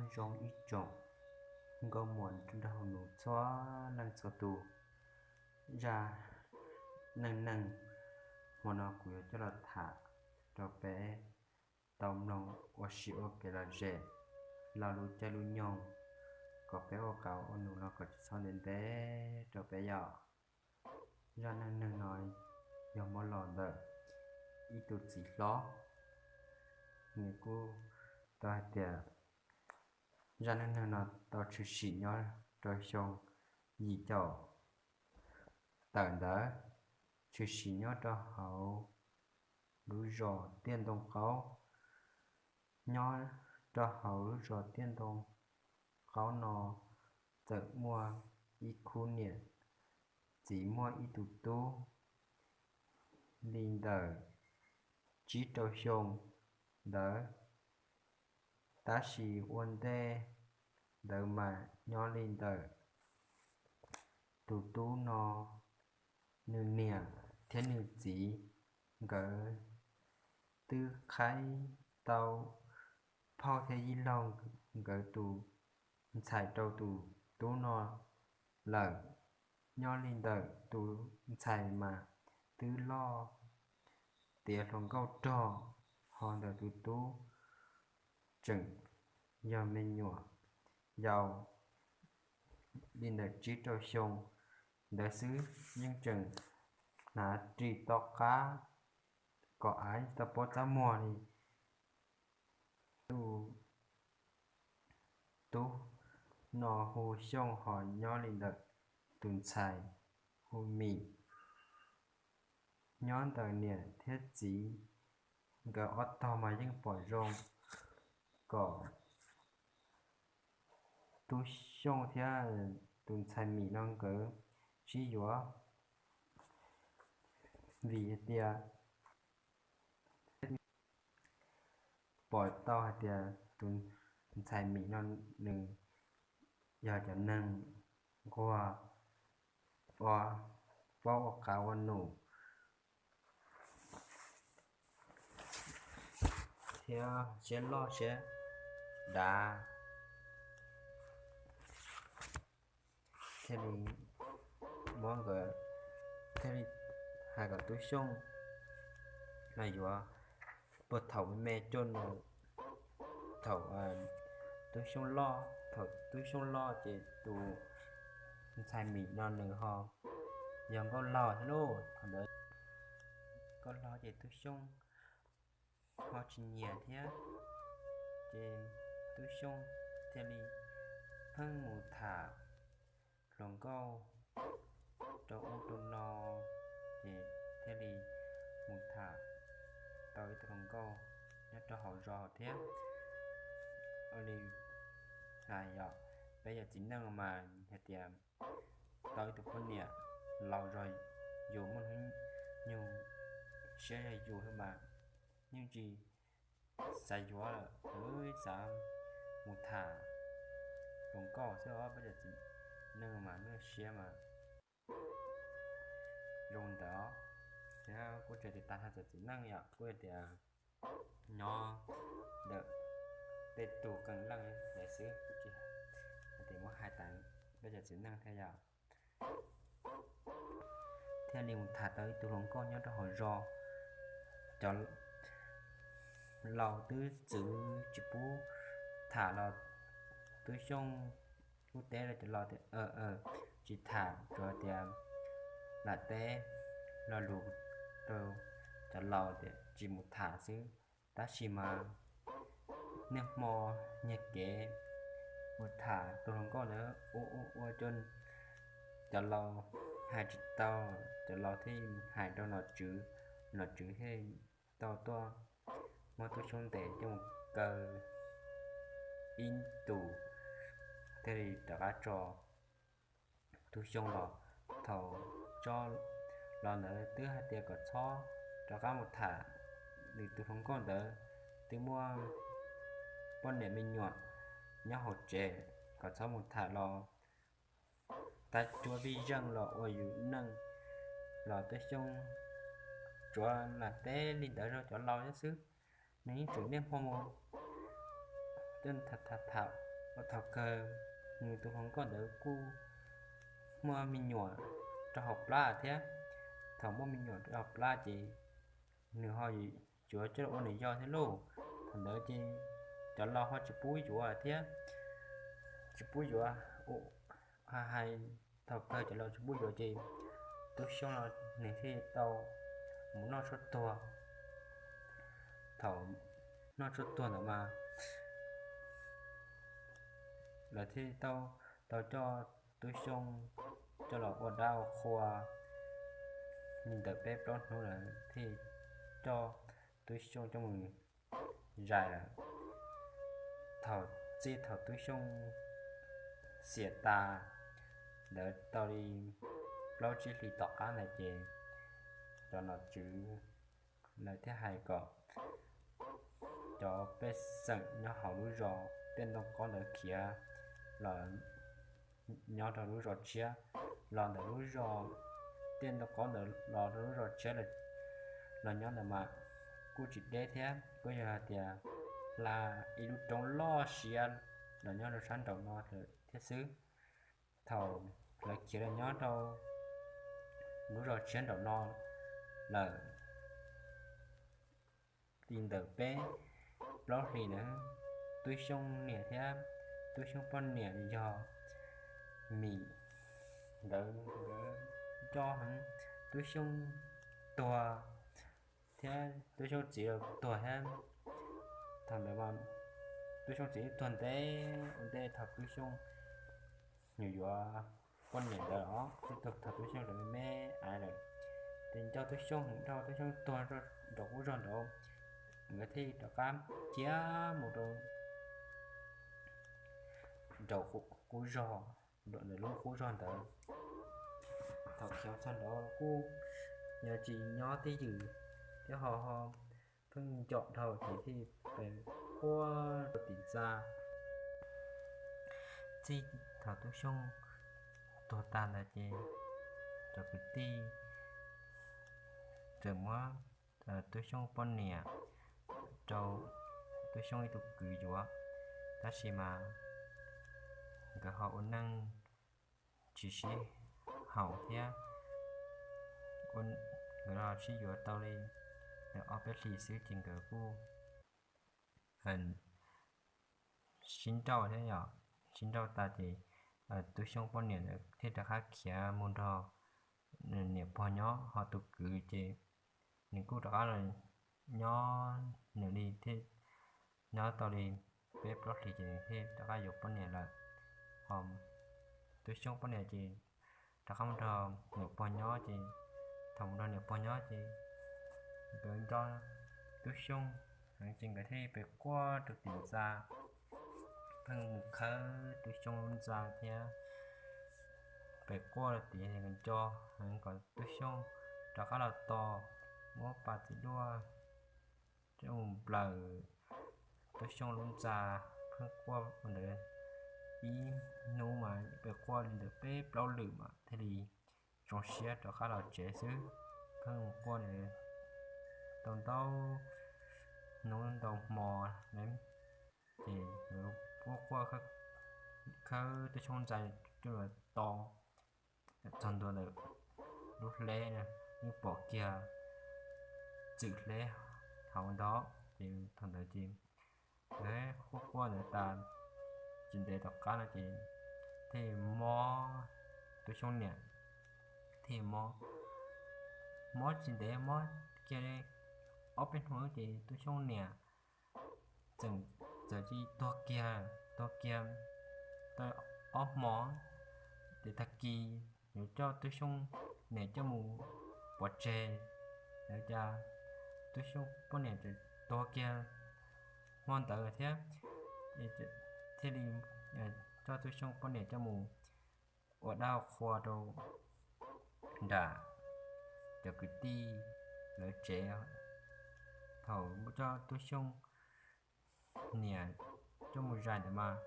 Nyob zoo ib tsoom nkauj muam nraug nus txhua leej txhua tus, zaj neej neeg hmo no kuv yuav coj los tham rau peb tau mloog ua si ua kev lom zem, lo lus caij lus nyoog, kom peb ua qauv ua num los kom tsis txhob ntev ntev rau peb yom. Zaj neej neeg no yog muab los ntawm ib tug txiv hlob, nws kuj tau hais tias zaj neej neeg no tau tshwm sim nyob rau xyoo yim caum tawm ntawd, tshwm sim nyob rau hauv lub zos Tiaj Ntoo Qaub. Nyob rau hauv lub zos Tiaj Ntoo Qaub no txawm muaj ib khub niam txiv muaj ib tug tub li ntawm tsib rau xyoo ntawd, tab sis ua ntej ntawd mas nyob li ntawm tus tub no, nws niam thiab nws txiv nkawd twb qhaib tau phauj thiab yij laug nkawd tus ntxhais rau tus tub no lawm. Nyob li ntawm tus ntxhais mas twb loj tiav hluas nkauj rog, ho ntawm tus tub tseem yog me nyuam yaus li ntawm tsib rau xyoo ntawd xwb, yeej tseem hnav ris to qab kom av tau pob txab muag li. Tus tub no hu Xyooj, ho nyob li ntawm tus ntxhais hu Mim. Nyob ntawm niam thiab txiv nkawd ob tog mas yeej pom zoo kom Tub Xyooj thiab tus ntxhais Mim no nkawd sib yuav, vim hais tias pom tau hais tias tus ntxhais Mim no nws yog cov neeg nquag, ua paub ua qav ua num thiab siab loj siab dav, thiaj li muab nkawd, thiaj li hais kom Tub Xyooj los yuav puag thaum me me coj nws. Thaum Tub Xyooj loj, thaum Tub Xyooj loj ces tus ntxhais Mim no nws ho yog nkauj laug thiab lauj. Thaum ntawd nkauj laug ces Tub Xyooj ho tsis nyiam thiab, ces Tub Xyooj thiaj li pheej mus tham hluas nkauj rau ub rau no, ces thiaj li mus tham tau ib tug hluas nkauj nyob rau hauv zos thiab. Ua li hais yog peb yog txiv neej mas hais tias tau ib tug poj niam laus zog yus muaj hnub nyoog siab zog yus thiab mas yeej tsis xav yuav lawm, xav mus tham hluas nkauj xwb os. Peb cov txiv neej mas lub siab mas zoo ntawd. Thiab kuv tseem tias tas txog txiv neej yom, kuv tias nyob ntawm tej tug qee leej ntawd xwb, kuv tsis hais tias muab hais tas peb cov txiv neej thiab yom. Thiaj li mus tham tau ib tug hluas nkauj nyob rau hauv zos. Cov laus twb txwv tsis pub tham los Tub Xyooj kuj teb rau cov laus tias, tsis tham, tsuas tias lam teb lo lus rau cov laus tias tsis mus tham xwb. Tab sis mas niaj hmo nyiag kev mus tham tus hluas nkauj ntawd ua ua ua rau cov laus hais tsis tau, cov laus thiaj hais rau nom tswv, nom tswv thiaj tau tuaj muab Tub Xyooj ntes coj mus kaw ib ntus thiaj li rov qab tso Tub Xyooj los. Thaum tso los ntawd twb hais tias kom txhob rov qab mus tham nws tus hluas nkauj ntawd, twb muaj poj niam me nyuam nyob hauv tsev, kom txhob mus tham los tab cuab vij zeej los ua yus neej los Tub Xyooj tsuas lam teb li ntawd rau cov laus thiab xwb. Nws yeej tseem niaj hmo mus coj tham tham tham Thaum kawg nws tus hluas nkauj ntawd kuj muaj me nyuam rau hauv plab thiab. Thaum muaj me nyuam rau hauv plab ces nws ho yuav coj los ua nws yau thiab lauj. Thaum ntawd ces cov laus ho tsis pub yuav thiab, tsis pub yuav, hais, thaum kawg cov laus tsis pub yuav ces Tub Xyooj no nws thiaj tau mus noj tshuaj tuag. Thaum noj tshuaj tuag ntawd mas lawv thiaj tau, tau coj Tub Xyooj coj los ua dab ua qhua li ntawm peb plaub hnub lawm thiaj coj Tub Xyooj coj mus zais lawm. Thaum txij thaum Tub Xyooj xiam tas ntawd tau li plaub tsib hlis tom qab ntawd ces cov nom tswv lawv thiaj hais kom cov pej xeem nyob hauv lub zos Tiaj Ntoo Qaub ntawd khiav los nyob rau lub zos tshiab, los ntawm lub zos Tiaj Ntoo Qaub ntawd los rau lub zos tshiab los nyob ntawd mas kuj tsis deb thiab, kuj yog hais tias hla ib lub roob loj siab los nyob rau sab nraum no thiab xwb. Thaum lawv khiav los nyob rau lub zos tshiab nraum no lawm li ntawm peb plaub hlis ntawd, Tub Xyooj niam thiab Tub Xyooj poj niam yog Mim ntawd nco heev, Tub Xyooj tuag thiab Tub Xyooj txiv los tuag thiab. Thaum ntawd mas Tub Xyooj txiv tuag ntev ua ntej thaum Tub Xyooj yuav yuav poj niam ntawd os, twb tuag thaum Tub Xyooj tseem me me aiv lawm. Ces nco Tub Xyooj heev dhau, Tub Xyooj tuag nraum qub zog nraud, nkawd thiaj rov qab khiav mus rau nraum qub zog, ntawm lub qub zog ntawd. Thaum khiav txog nraud kuj yog tsis nyob twj ywm thiab ho ho pheej ncom dhau ces thiaj pes quaj rau tim ntxa. Txij thaum Tub Xyooj tuag tag ntawd ces cov kwv tij txawm muab Tub Xyooj poj niam rau Tub Xyooj ib tug kwv yuav, tab sis mas nkawd ho ua neej tsis sib haum thiab, nkawd los sib yuav tau li ob peb hlis xwb ces nkawd kuj sib nrauj thiab yom. Sib nrauj tas ces Tub Xyooj poj niam ntawd thiaj rov qab khiav mus nrog niam pog nyob, ho tus kwv ces nws kuj rov qab los nyob nws li thiab, nyob tau li peb plaub hlis ces nws thiaj rov qab yuav poj niam lawm. Ho Tub Xyooj poj niam ces rov qab mus nrog niam pog nyob ces, thaum mus nrog niam pog nyob ces nkawd nco Tub Xyooj heev ces nkawd thiaj pes quaj rau tim ntxa, pheej mus khawb Tub Xyooj lub ntxa thiab pes quaj rau tim, nkawd nco heev kom Tub Xyooj rov qab los tos, muab pas txiv duaj coj mus nplawm Tub Xyooj lub ntxa, pheej quaj ua ntawd ib hnub mas pes quaj li ntawd peb plaub lwm mas thiaj li zoo siab rov qab los tsev xwb. Pheej mus quaj ntawd tau ntau hnub ntau hmo, ces quaj quaj khawb Tub Xyooj ntxa coj los tos txog ntua ntawm lub hleb, yeej pom kiag txwm hleb hauv ntawd. Ces thaum ntawd ces nkawd quaj quaj ntawd tas, tsis ntev tom qab no ces thiaj mob, Tub Xyooj niam thiaj mob. Mob tsis ntev, mob kiag li ob peb hnub ces Tub Xyooj niam txawm, txawm cia li tuag kiag, tuag kiag tau ob hmo. Ces tag kis yuav coj Tub Xyooj niam coj mus pov tseg, cas Tub Xyooj poj niam txawm tuag kiag hmo ntawd thiab. Thiaj li coj Tub Xyooj poj niam coj mus ua dab ua qhua rau nram cov kwv tij lawv tsev. Thaum coj Tub Xyooj niam coj mus zais ntawd mas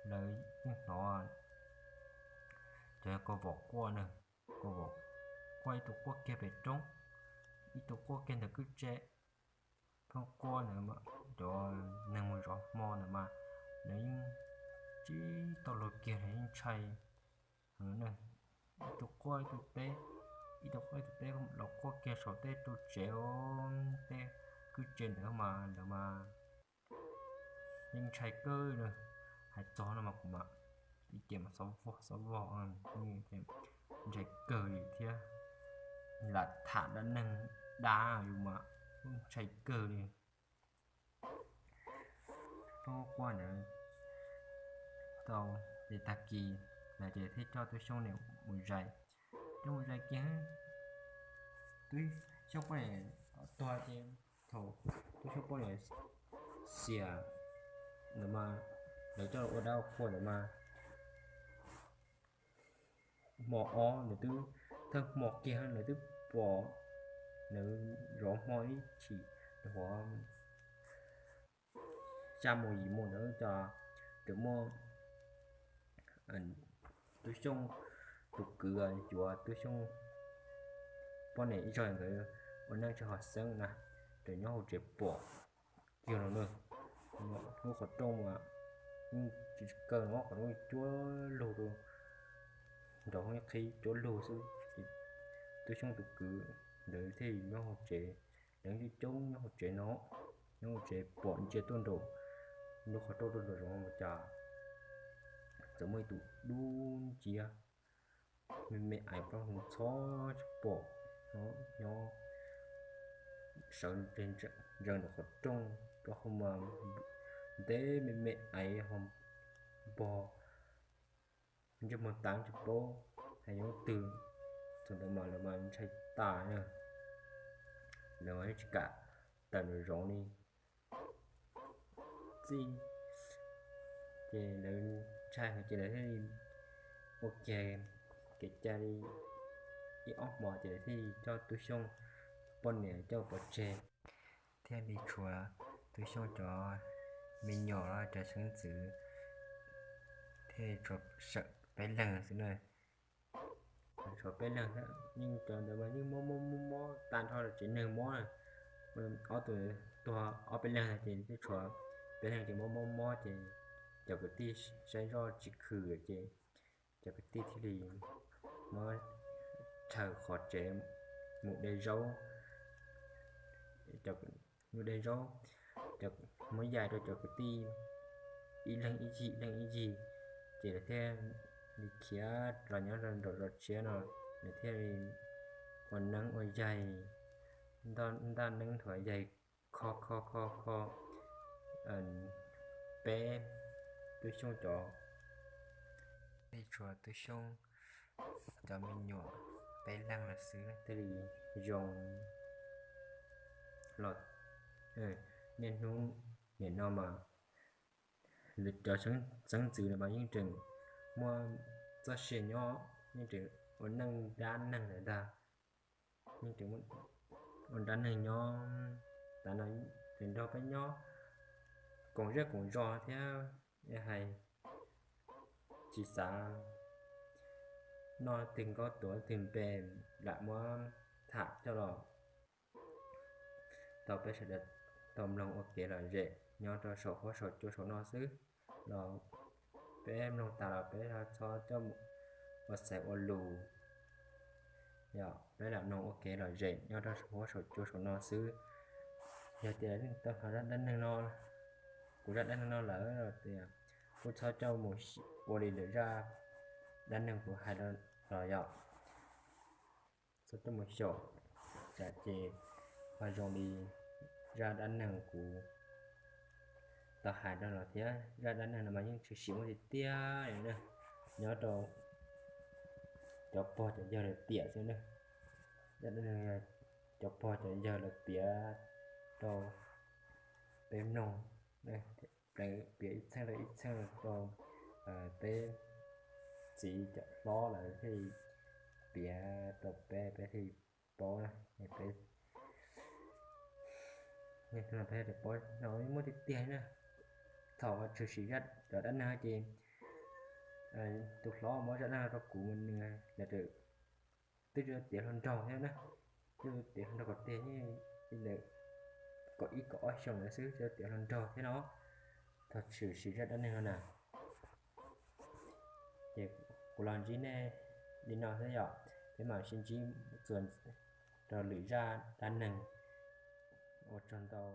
lawv yeej hnov cov kaus vom quaj na, kaus vom quaj, ib tug quaj kiag pem roob, ib tug quaj kiag ntawm kwj tse. Pheej quaj ntawd, cov neeg mus zov hmo ntawd mas Nws yeej tsis tau luag kiag, nws yeej ntshai heev na. Ib tug quaj ib tug teb, ib tug quaj ib tug teb los quaj kiag saum tej ru tsev os, tej kwj tsev ntawd mas lawv mas yeej ntshai kawg li. Hais txog no mas kuv mas ib ce mas xob vog xob vog, ntshai kawg li thiab. Lam tham dab neeg dab yus mas ntshai kawg li. Tuaj quaj ntawd tau ces tag kis lawv ces thiaj coj Tub Xyooj niam mus zais. Coj mus zais kiag, Tub Xyooj poj niam tuag ces thaum Tub Xyooj poj niam xiam ntawd mas lawv coj los ua dab ua qhua ntawd mas hmo ob nws twb, thawj hmo kiag nws twb pom, nws zov hmo ib chim, nws hov xya mus yim mus ntawd ces tseem muaj Tub Xyooj tus kwv yuav Tub Xyooj poj niam ib zaug nkawd ua neej tsis haum xeeb na, tseem nyob hauv tsev pom kiag los na. Lub qhov rooj mas yeej tsis kaw no, qhov rooj cuab lug rau nraum hoob qhib cuab lug xwb. Tub Xyooj tus kwv ntawd thiaj nyob hauv tsev, lawv coob coob nyob hauv tsev no, nyob hauv tsev pom ntsia tuaj nraum lub qhov rooj tuaj nraum zoov cas txawm muaj ib tug dub nciab me me aiv plaub hau txhob tsis pom no nyob sawv ntsees ntawm qhov rooj, plaub hau mas ntev me me aiv ho npog ntsej muag tav tsis paub hais yog leej twg. Thaum ntawd mas lawv mas ntshai tas na, lawv mas yeej tsis kam tawm nraum zoov li. Txij ces lawv ntshai heev ces lawv thiaj li ua kiag kev cai li ib ob hmo ces lawv thiaj li coj Tub Xyooj poj niam coj pov tseg, thiaj li tshuav Tub Xyooj cov me nyuam los cov xeeb ntxwv thiaj li tshuav peb leeg xwb na. Tshuav peb leeg, yeej cov ntawd mas yeej mob mob mob mob tag nrho tsev neeg mob na. Ob tug tuag ob peb leeg ces thiaj tshuav peb leeg ces mob mob mob ces cov kwv tij saib zoj tsis khwm ces cov kwv tij thiaj li muab chaws qhov tsev mus de zaub, mus de zaub, muab yais rau cov kwv tij ib leeg ib yig ib leeg ib yig, ces lawv thiaj li khiav los nyob rau nraum zos tshiab no, lawv thiaj li ua neeb ua yaig, ntaj neeb nthuav yaig kho kho kho kho peb, Tub Xyooj cov, thiaj tshuav Tub Xyooj cov me nyuam peb leeg lawm xwb thiaj li zoo los. Niaj hnub nim no mas cov xeeb ntxwv no mas yeej tseem muaj txoj sia nyob, yeej tseem ua neej dab neeg lawm ntag. Yeej tseem ua dab neeg nyob, tas no tseem nrog peb nyob koom zej koom zos thiab hais tsis xav noj twg nkaub tuav twg npe, lam muab tham coj los tau peb sawv daws tau mloog ua kev lom zem nyob rau saum huab saum cua saum no xwb. Los peb mloog tas los peb txhob coj mus ua xaiv ua lus. Yog peb lam mloog ua kev lom zem nyob rau saum huab saum cua saum no xwb. Yog tias leej twg tau hnov zaj dab neeg no, kuv zaj dab neeg no lawm los tias kuj txhob coj mus ua li lawv zaj dab neeg kuv hais los yog txhob coj mus xyaum, tsam ces ho zoo li zaj dab neeg kuv tau hais rau los thiab. Zaj dab neeg no mas yeej tshwm sim muaj tiag tiag na, nyob rau cov pog cov yawg lawv piav xwb na. Zaj dab neeg cov pog cov yawg lawv piav rau peb mloog, pleev piav ib txheej rau ib txheej rau peb txiv cov hlob lawv thiaj li piav rau peb, peb thiaj li paub na. Peb no peb thiaj paub no muaj tiag tiag na. Thaum tshwm sim zaj cov dab neeg ces tus hlob muab zaj dab neeg rau kuv, nws lawv twb tsis tiav hluas nraug thiab na, twb tiav hluas nraug kom tiag, ntawm kaum ib kaum ob xyoos ntawd xwb, tsis tiav hluas nraug thiab no. thov txim siv zaj dab neeg no na. Ces kuv los ntsib nej li no xwb yom, peb mam sib ntsib txuas rau lwm zaj dab neeg. Ua tsaug ntau.